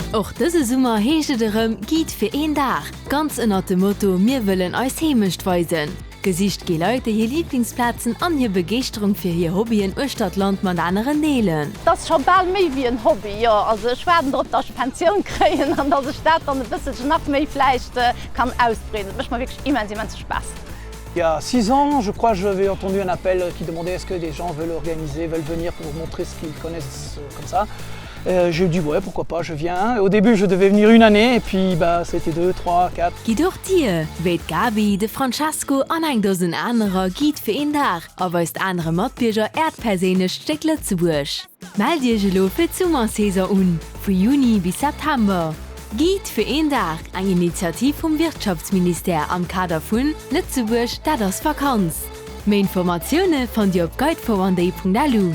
Och dëse Summer heescht et erëm Guide fir een Dag, ganz ënnert dem Motto Mir wëllen eis Heemecht weisen. Gesicht gi Leit, déi hir Liiblingsplazen an hir Begeeschterung fir hir Hobbyen uechter d'Land mat aneren deelen. Et ass scho bal méi wéi en Hobby, jo. Also ech waarden drop, datt ech Pensioun kréien an datt ech dat dann e bësselchen nach méi vläicht kann ausbreeden. Et mécht mer wierklech immens, immens Spaass. Il y a 6 ans, je crois, j'avais entendu un appel qui demandait est-ce que des gens veulent organiser, veulent venir pour montrer ce qu'ils connaissent comme ça. Euh, j'ai dit ouais, pourquoi pas, je viens. Au début, je devais venir une année et puis bah, c'était 2, 3, 4. Gitt och Dir, wéi d'Gabi, de Francesco an eng Dosen anerer, Guide fir een Dag a weist anere Matbierger Äert perséinlecht Stéck Lëtzebuerg. Mellt Iech elo fir d'Summersaison un, vu Juni bis September. Guide fir een Dag, eng Initiativ vum Wirtschaftsministère am Kader vun Lëtzebuerg, dat ass Vakanz. Méi Informatioune fannt Dir op guideforonday.lu.